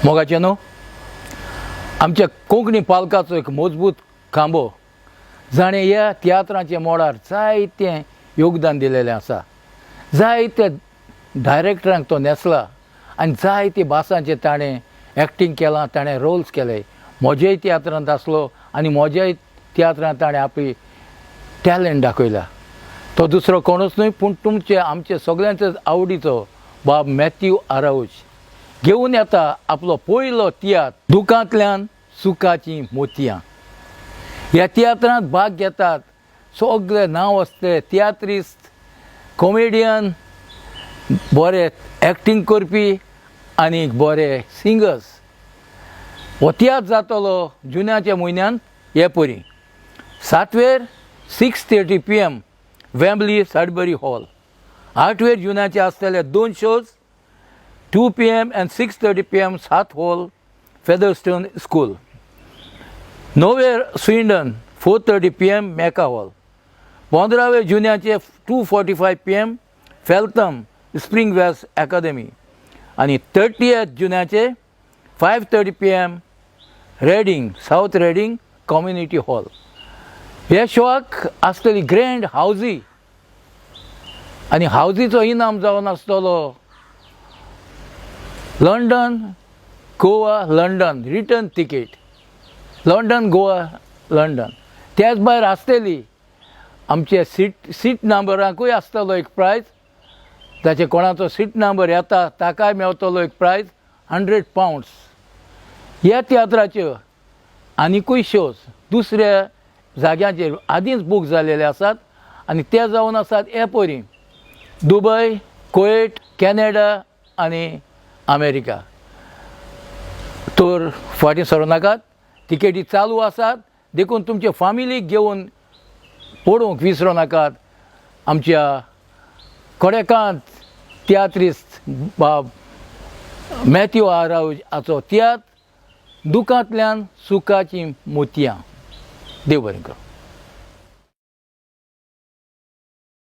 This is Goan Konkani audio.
मोगाचें न्हू, आमच्या कोंकणी पालकाचो एक मजबूत खांबो, जाणें ह्या तियात्राच्या मोडार जायतें योगदान दिलेलें आसा. जायते डायरेक्टरांक तो न्हेसला आनी जायते भासांचेर ताणें एक्टींग केलां, ताणें रोल्स केले. म्हज्याय तियात्रांत आसलो आनी म्हज्याय तियात्रांत ताणें आपली टॅलंट दाखयला. तो दुसरो कोणूच न्हय, पूण तुमचे आमचे सगळ्यांचेच आवडीचो बाब मॅथ्यू आराऊज घेवन येता आपलो पयलो तियात्र, दुकांतल्यान सुखाचीं मोतयां. ह्या तियात्रांत भाग घेतात सगळे नांव आसले तियात्रिस्त, कॉमेडियन, बरे एक्टींग करपी आनी बरे सिंगर्स. हो तियात्र जातलो जुन्याच्या म्हयन्यांत हे परी: सातवेर 6:30 p.m., Wembley, Sudbury Hall. आठवेर जुन्याचे आसतले दोन shows, 2 p.m. and 6:30 p.m., South Hall, Featherstone School. णवेर Swindon, 4:30 p.m., Mecca Hall. 15वे जुन्याचे 2:45 p.m., Feltham, Spring West Academy. आनी 30th जुन्याचे 5:30 p.m., Reading, South Reading Community Hall. ह्या शोआक आसतली ग्रँड हावजी आनी हावजीचो इनाम जावन आसतलो London Goa London return ticket, London Goa London. त्याच भायर आसतली आमचे सीट नंबरांकूय आसतलो एक प्रायज. ताचे कोणाचो सीट नंबर येता ताकाय मेवतलो एक प्रायज, £100. ह्या तियात्राच्यो आनिकूय शोज दुसऱ्या जाग्यांचेर आदींच बूक जालेले आसात आनी ते जावन आसात हे परी: दुबय, कुवेट, कॅनडा आनी अमेरिका. तर फाटीं सरूं नाकात, तिकेटी चालू आसात. देखून तुमचे फामिलीक घेवन पळोवंक विसरूं नाकात आमच्या कोडेकांत तियात्रिस्त बाब मॅथ्यू आरावज हाचो तियात्र, दुकांतल्यान सुखाचीं मोतयां. देव बरें करूं.